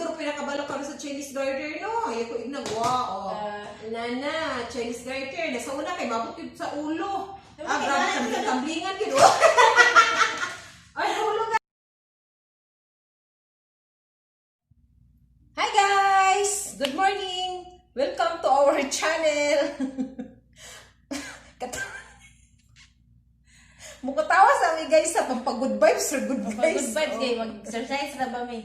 Siguro pinakabalo karon sa Chinese garter, no? Ay ko ignag, wow. Oh. Ah. Nana, Chinese garter. Nasa una kay mabot yun sa ulo. Ah, Okay, grabe, wala. tambling-tamblingan yun. Oh. Ay, nahulog ka. Hi guys! Good morning! Welcome to our channel! Mukatawa sa amin guys sa pampag-good vibes or good vibes. Good vibes kay mag-exercise ra ba mi?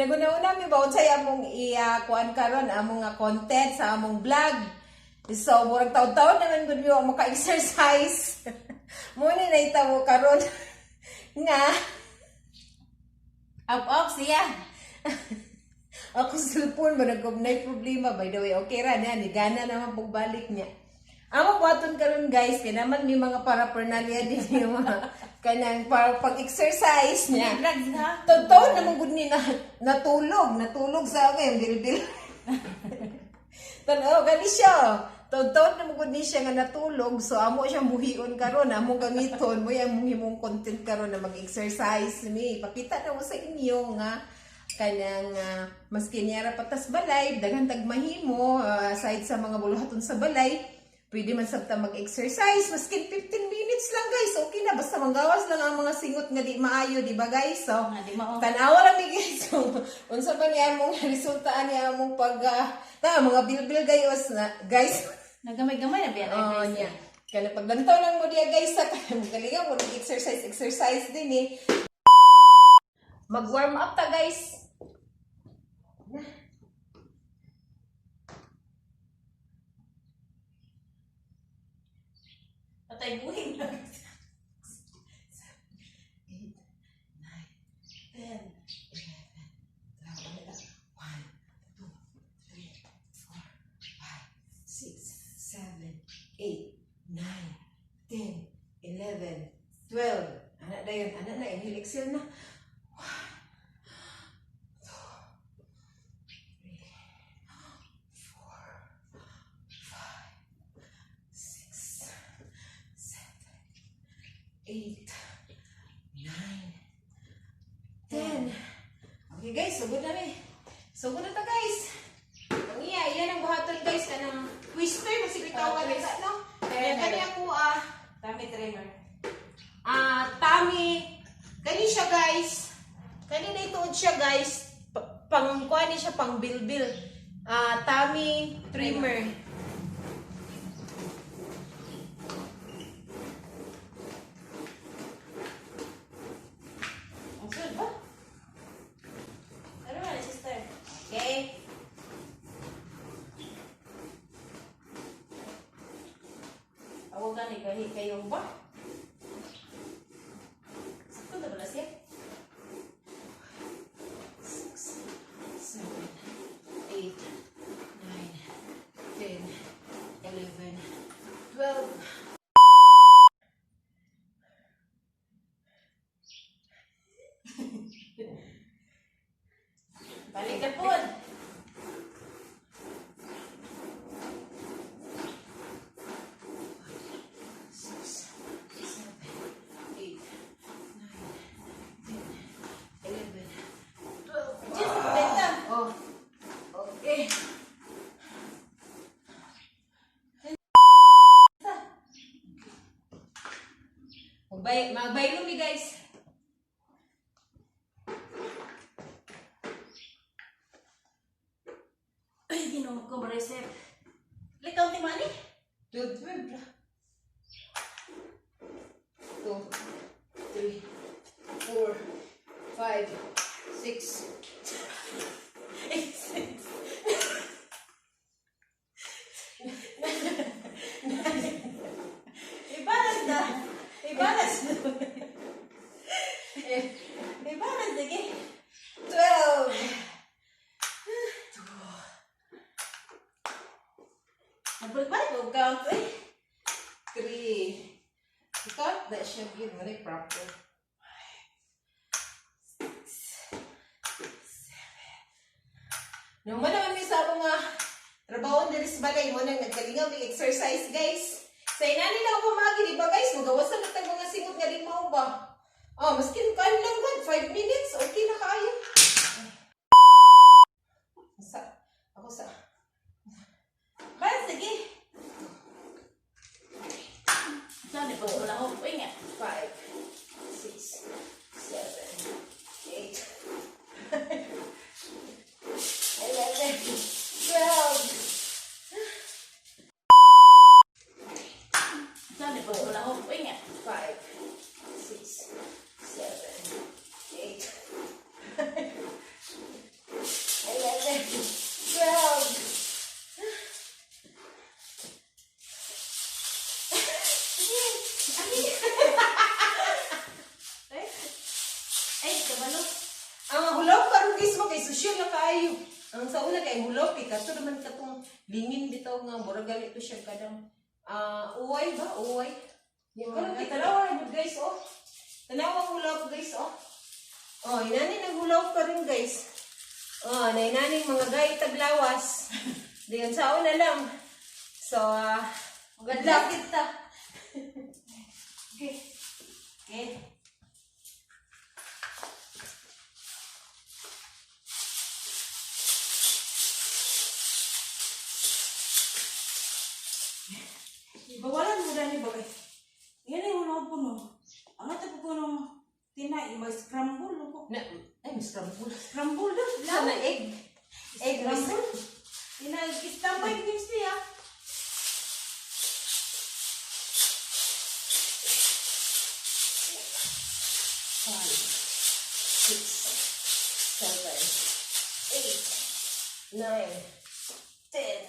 Naguna-una mi ba unsay among iya-kuan karon among nga content sa among vlog. So murag taon-taon naman gud mi wa maka-exercise. Mo ni nahitabo karon nga Up up siya. ako cellphone mo nagkumnay problema, by the way. Okay ra na ni gana naman pagbalik niya. Amo buhaton karon guys kay naman may mga paraphernalia din yung mga kanang para pag-exercise niya. Drugs ha. Totoo naman gud ni na, natulog, natulog sa akin, bilbil. Tanaw gani siya. Totoo naman gud ni siya nga natulog, so amo siyang buhion karon, among gamiton mo yang himong content karon na mag-exercise mi. Ipakita na mo sa inyo nga kanang maski niyara patas balay, daghan tag mahimo aside sa mga buluhaton sa balay, pwede man sabta mag-exercise maskin 15 minutes lang guys, okay na basta manggawas lang ang mga singot nga di maayo, di ba guys? So, Nga di mao. Tanawa lang mi guys. So, unsa pa niya among resulta ani among pag ta mga bilbil gayos na guys. Nagamay-gamay na biya Oh, niya. Kana paglantaw lang mo diya guys sa kanang galingan mo exercise exercise din eh. Mag warm up ta guys. Patay buhing. 8, 9, 10, 11, 12, 1, 2, 3, 4, 5, 6, 7, 8, 9, 10, 11, 12. Anak na yun, anak na, inhale, exhale na. 1, 2, 3, 4, 5, 6, 7, 8, 9, 10. Okay guys, sugod na mi. Sugod na ta guys. Ang iya, iyan ang buhaton guys kanang twister masigit tawag Ah, nila no. Kaya Trainer. kani ako Tummy trainer. Tummy kani siya guys. Kani na ituod siya guys. Pang kuan ni siya pang bilbil. Tummy trimmer. Ang sud ba? Ano ba sister? Okay. Ako gani gahi kayo ba? Sakto na ba na siya? 6, 7, 8, 9, 10, 11, 12. Balik na pod. 6, 7, 8, 9, 10, 11, 12. Diyos, benta. Oh, okay. Magbay, magbaylo mi guys. Ay, ginoo ko maresep. Likaw ni mani? 12, 12 ra. 2, 3, 4, 5, 6, 8, 6. I-balance na. I-balance na. I-balance sige. 12. Nagbalik-balik og count eh. 3. Count na siya yun. Wala yung proper. 5, 6, 7. Naman naman may sa nga trabaho diri sa balay mo nang nagkalingaw may exercise guys. Sa inani na ako pamagi, di ba guys? Magawasan na tag mga singot nga di mao ba? Oh, maskin kan lang god, 5 minutes, okay na kaayo. Social na kaayo. Ang sa una kay hulaw kay kato naman katong lingin bitaw nga murag gali to siya kadang uway ba uway. Karon kay tanawa ra gud, guys, oh. Tanawa ang hulaw, guys, oh. Oh, inani naghulaw pa rin, guys. Oh, na inaning mga gay taglawas. Diyan sa una lang. So, good luck. Kita. Okay. Okay. Bawalan mo dani ba kay? Yan ay wala po no. Ang ato po nung tinay, mag-scramble ko. Na, ay, Miss Crumble. Scramble daw. Sana egg. Egg, Miss Scramble. Tinay, istambay din siya. Five, six, seven, eight, 9, 10,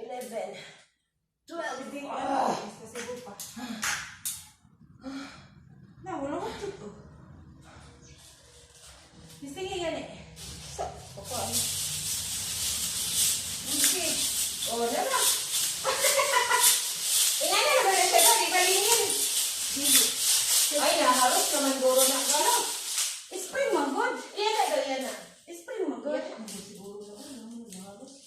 11, 12. Ah. Sa pa. Na, wala ko to. Bistingi gani. So, ako ano. Okay. Oh, na lang. Ingana na ba na siya? Di ba lingin? Ay, naharos naman guro na galaw. Spring man good. Iyan na daw, iyan na. Spring man good. Iyan na. Siguro naman, no, naharos.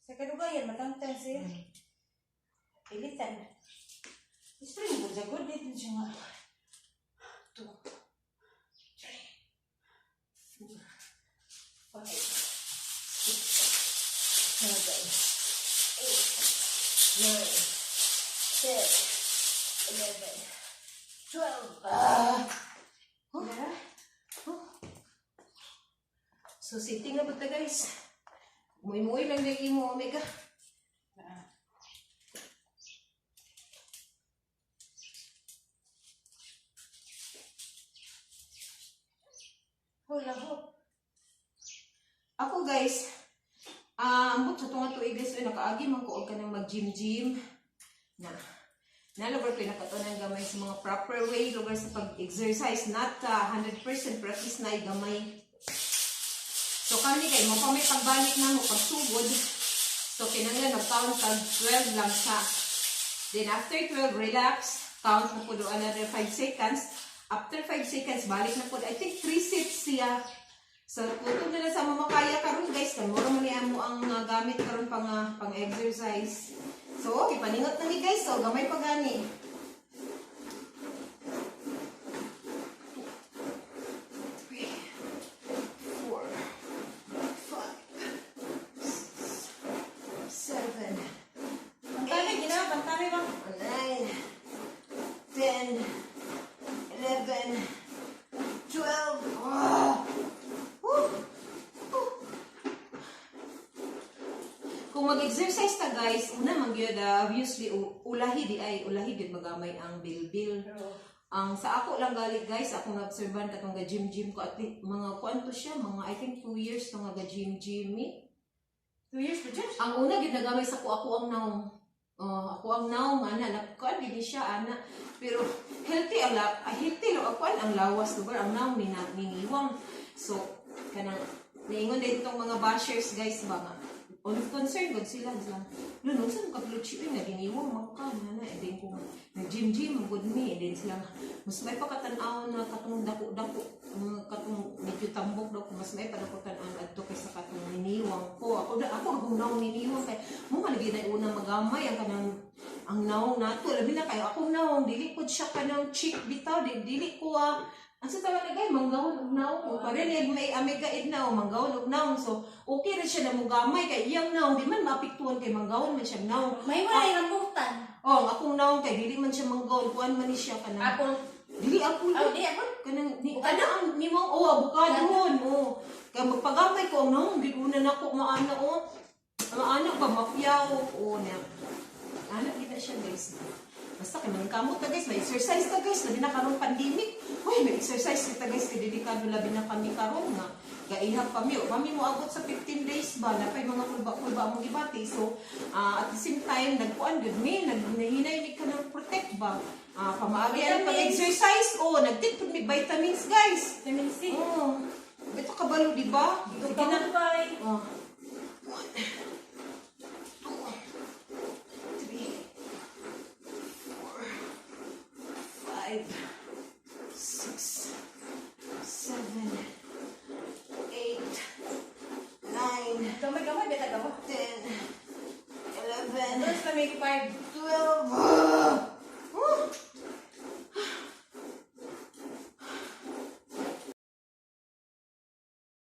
Sa kadugayan, matangtang siya. Pilitan. Spring good, sa good dito siya nga. 2, 3, 4, 5, 6, 7, 8, 9, 10, 11, 12. Ah! Huh? Huh? So, sitting na ba ta, guys? Muy-muy lang na imo, Omega. Ah. Hoy, lahok. Ako, guys, ambot sa tunga tuig, guys, uy, nakaagi man ko og kanang mag-gym-gym. Na. Na lugar ko nakatunan gamay sa mga proper way lugar sa pag-exercise, not 100% pero at least na gamay. So kami kay mo pa may pagbalik na mo pagsugod. So kinahanglan nag-count tag 12 lang sa. Then after 12, relax, count na po do another 5 seconds. After 5 seconds, balik na po. I think 3 sets siya. So, putol na lang sa mamakaya karon, guys. Kay mura man niya mo ang gamit karon pang exercise. So, okay, paningot na ni, guys. So, gamay pa gani. Three, four, five, six, seven, Pantami, ginawa, pantami ba? 9, 10, 11, 12. Ah! Woo! Woo! Kung mag-exercise ta, guys, una man gyud, obviously ulahi di ay ulahi gyud magamay ang bilbil. Ang sa ako lang gali, guys, akong naobserban katong ga gym gym ko at least, mga kuan to siya, mga I think 2 years to nga ga gym gym mi. 2 years pa dyan? Ang una gyud nagamay sa ko ako ang naong. Oh, ako ang naong ana na kuan gid ni siya ana. Pero healthy ang healthy lo kuan ang lawas lugar ang naong ni niniwang. So kanang niingon din tong mga bashers, guys, ba nga. On concern gud sila sila. No no sa ka chi nga giniwang man ka na na eh, din ko nag gym gym man gud mi eh, din sila nga, mas may pakatan-aw na katong dako-dako mga katong medyo tambok daw mas may padako tan-aw adto kaysa katong niniwang ko. Ako da ako ang naong niniwang kay mo nga lagi na una magamay ang kanang ang naong nato labi na kayo akong naong dili ko siya kanang chick bitaw di, dili ko ang sa tawag na gay manggawon og naong o pare ni may amiga id na o manggawon og naong, so okay ra siya na mugamay kay iyang naong di man maapektuhan kay manggawon man siya naong. May wala yung rambutan. Oh, ang akong naong kay dili man siya manggawon, kuan man ni siya kanang Apple. Dili ako. Oh, di apple. Kanang ni kana ang nimong oh abukado oh. Kay magpagamay ko ang naong gid una nako maana oh. Maana ba mapyaw oh na. Ana gid na siya, guys. Basta kay mga kamot ta, guys, may exercise ta, guys, labi na karong pandemic. Uy, may exercise kita, guys, kay delikado labi na kami karon nga. Gaihap pa mi, mami mo abot sa 15 days ba na pay mga kulba-kulba among gibati. So at the same time nagkuan gud mi, naghinay mi kanang protect ba. Pamaagi ang pag-exercise, oh, nag-take pud mi vitamins, guys. Vitamin C. Oh. Bito kabalo, di ba? Sige na. Bye. Oh. One, two, three, four, five, six, seven, eight, nine, Gamay-gamay, beta gawa. 10, 11, First na may 5. 12.